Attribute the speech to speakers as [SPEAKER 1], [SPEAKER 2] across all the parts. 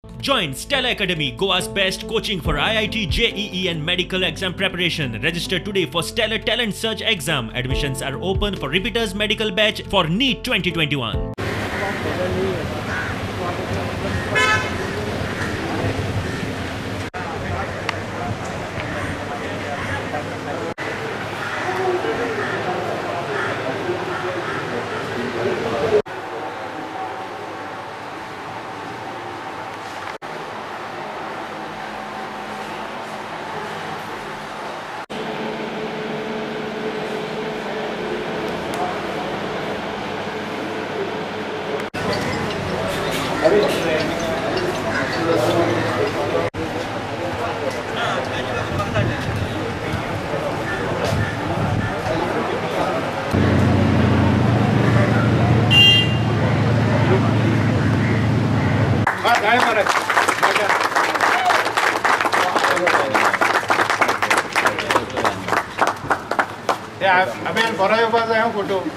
[SPEAKER 1] Join Stella Academy, Goa's best coaching for IIT, JEE and medical exam preparation. Register today for Stellar Talent Search exam. Admissions are open for repeaters medical batch for NEET 2021.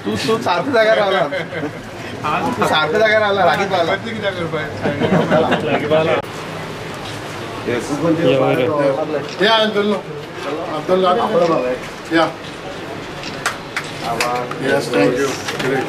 [SPEAKER 2] तू तू सारख्या जाग्यार आला, तू सारख्या जाग्यार आला, रागीत आला.
[SPEAKER 3] Yes, thank you. Great.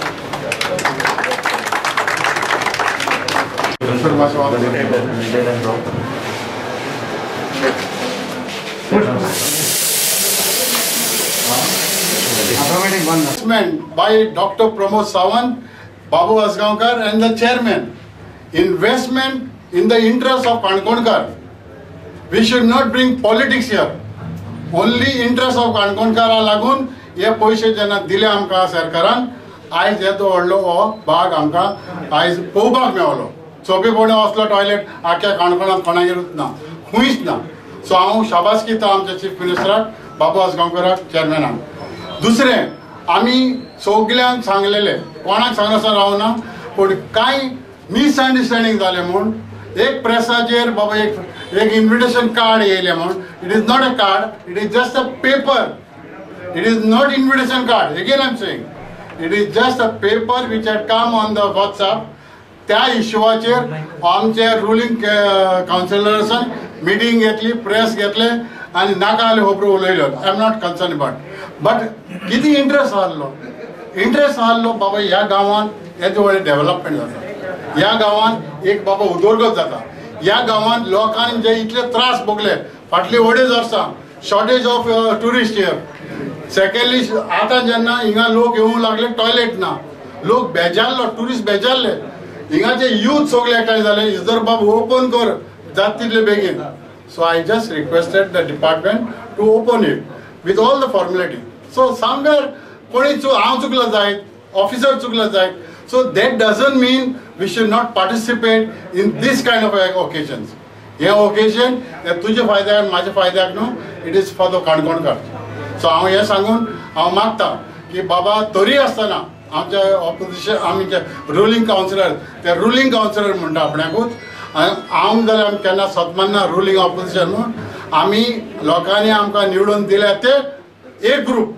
[SPEAKER 3] By Dr. Pramod Sawant, Babu Asgaonkar and the chairman. Investment in the interest of Kankonkar. We should not bring politics here. Only interest of Kankonkar लागून हे पैसे जेन्ना दिले आमकां सरकारान, आयज येदो व्हडलो हो भाग आमकां आयज पळोवपाक मेवलो. सोंपेपणी असलो टॉयलेट आख्या काणकोणांत कोणागेरूच ना, खंयच ना. सो हांव शाबास दिता आमच्या चीफ मिनिस्टराक, बाबू आसगांवकराक, चेअरमॅनाक. दुसरें, आमी सगल्यांक सांगलेले, कोणाक सांगनासतना रावना, पूण कांय मिसअंडरस्टँडींग जालें म्हूण एक प्रेसाचेर बाबा एक इन्विटेशन कार्ड येयलें म्हूण. It is not a card, it is just a paper. It is not invitation card. Again I am saying, it is just a paper which had come on the WhatsApp. त्या इशुवाचेर आमचे ruling कावन्सिलर्सान meeting घेतली, press घेतले आनी नाका जाल्यार खबरो उलयल्यो. I am not concern about, but कितें interest आहलो, इंट्रस्ट आहलो बाबा ह्या गांवांत येदें व्हडलें डेवलपमेंट जाता, ह्या गांवांत एक बाबा उदरगत जाता, ह्या गांवांत लोकांनी जे इतले त्रास भोगले फाटलीं अडेज वर्सां, shortage of tourist here. Secondly, आतां जेन्ना हिंगा लोक येवंक लागले, टॉयलेट ना, लोक बेजारलो, ट्युरिस्ट बेजारले, हिंगाचे यूथ सगळे एकठांय जाले, इजर बाब ओपन कर जाता तितले बेगीन. So I just requested the department to open it with all the formality. So somewhere कोणी हांव चुकलो जायत, ऑफिसर चुकलो जायत, so that doesn't mean we should not participate in this kind of occasions. हे ओकेजन हे तुजे फायद्याक म्हाज्या फायद्याक न्हू, it is for the Kankonkar. So हांव हें सांगून हांव मागता की बाबा तरी आसतना आमच्या ऑपोजिशन, आमचे रुलींग कावन्सिलर, ते रुलींग कावन्सिलर म्हणटा आपणाकूच, हांव जाल्यार आमी केन्ना सतमान्ना रुलींग ऑपोजिशन म्हूण. आमी लोकांनी आमकां निवडून दिल्या ते एक ग्रूप,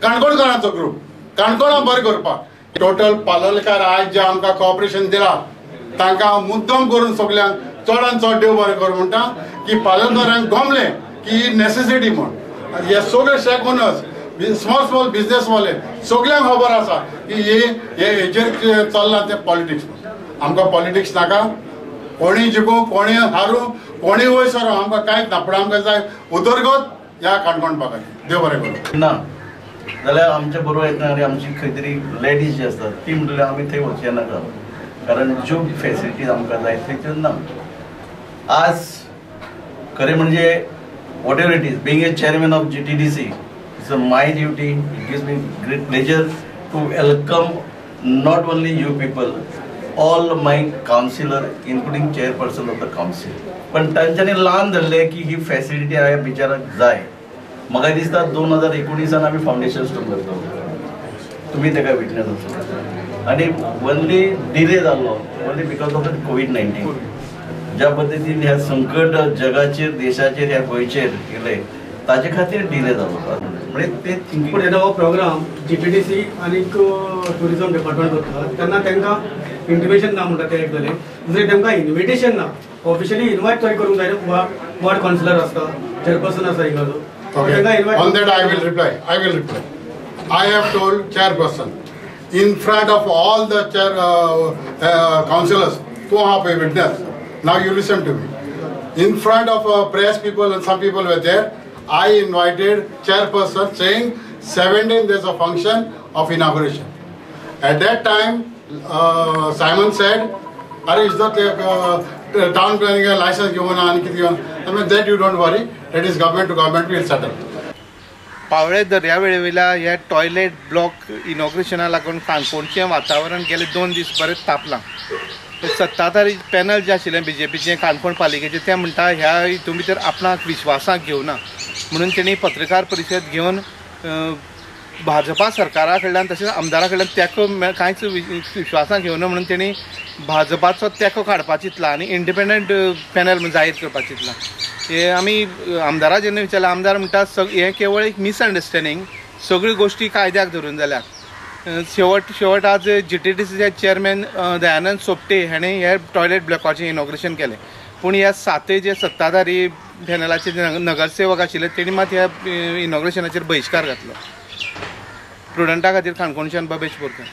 [SPEAKER 3] काणकोणकारांचो ग्रूप, काणकोणा बरें करपाक. टोटल पालोलकार आयज जे आमकां कॉपरेशन दिलां तांकां हांव मुद्दम करून सगल्यांक चडान चड देव बरें करूं म्हणटा की पालोलकारांक गमलें की ही नॅसेसिटी म्हूण. हे सगळे शॅक ओनर्स, स्मॉल स्मॉल बिजनेसवाले सगल्यांक खबर आसा की हे हेजेर चल्लां तें पॉलिटिक्स. आमकां पॉलिटिक्स नाका, कोणी जिखूं, कोणी हारूं, कोणी वयर सरूं, आमकां कांयच ना, पूण आमकां जाय उदरगत ह्या काणकोण भागाची. देव बरें करूं.
[SPEAKER 4] ना जाल्यार आमच्या बरोबर येतना आनी आमची खंय तरी लेडीज जी आसतात ती म्हणटली आमी थंय वचचें नाका, कारण ज्यो फेसिलिटीज आमकां जाय त्यो ना. आज खरें म्हणजे whatever it is, being a chairman of GTDC, it's my duty, it gives me great pleasure to welcome not only you people, all my councillor including chairperson of the council. पण तांच्यांनी ल्हान धरलें की ही फेसिलिटी ह्या बिचाराक जाय. म्हाका दिसता 2019 आमी फावंडेशन स्टोन करता, तुमी ताका विटनेस आसा. आनी ओनली डिले जाल्लो only because of the COVID-19. ज्या पद्दतीन ह्या संकट जगाचेर, देशाचेर, ह्या गोंयचेर येयलें ताजे खातीर डिले जालो. म्हणजे ते थिंकींग.
[SPEAKER 5] पूण जेन्ना हो प्रोग्राम GTDC आनी टुरिजम डिपार्टमेंट करता तेन्ना तांकां इंटिमेशन ना म्हणटा तें एक जालें. दुसरें तेमकां इन्विटेशन ना, ऑफिशियली इन्वायट तरी करूंक जाय न्हू. वॉर्ड कावन्सिलर आसता, चेअरपर्सन आसा हिंगाचो.
[SPEAKER 3] On that I will reply. I will reply. I have told chairperson in front of all the chair councillors, tu have a witness. Now you listen to me. In front of press people and some people were there, I invited chairperson saying 17 there's a function of inauguration. At that time, Simon said, "Are is that town planning license given and given?" I mean that you don't worry. That is government to government will settle.
[SPEAKER 2] Pawale दर्यावेळेवयल्या ह्या toilet block इनॉग्रेशना लागून काणकोणचें वातावरण गेले 2 दीस बरें तापलां. सत्ताधारी panel जें आशिल्लें बीजेपीचें काणकोण पालिकेचें तें म्हणटा ह्या हितून भितर आपणाक विश्वासाक घेवना म्हणून तेणी पत्रकार परिशद घेवन भाजपा सरकारा कडल्यान तशेंच आमदारा कडल्यान तेंको कांयच विश्वासाक घेवना म्हणून तेणी भाजपाचो तेंको काडपा चिंतला आनी इंडिपेंडंट पॅनल म्हूण जाहीर करपा चिंतला. हे आमी आमदारा जेन्ना विचारलें, आमदार म्हणटा हें केवळ एक मिसअंडरस्टँडींग, सगळ्यो गोश्टी कायद्याक धरून जाल्यात. शेवट शेवट आज GTDCचे चेअरमॅन दयानंद सोपटे हाणें हे टॉयलेट ब्लॉकाचें इनॉग्रेशन केलें. पूण ह्या सातय जे सत्ताधारी पॅनलाचे जे नगरसेवक आशिल्ले तेणी मात ह्या इनॉग्रेशनाचेर बहिश्कार घातलो. प्रुडंटा खातीर काणकोणच्यान बबेश बोरकर.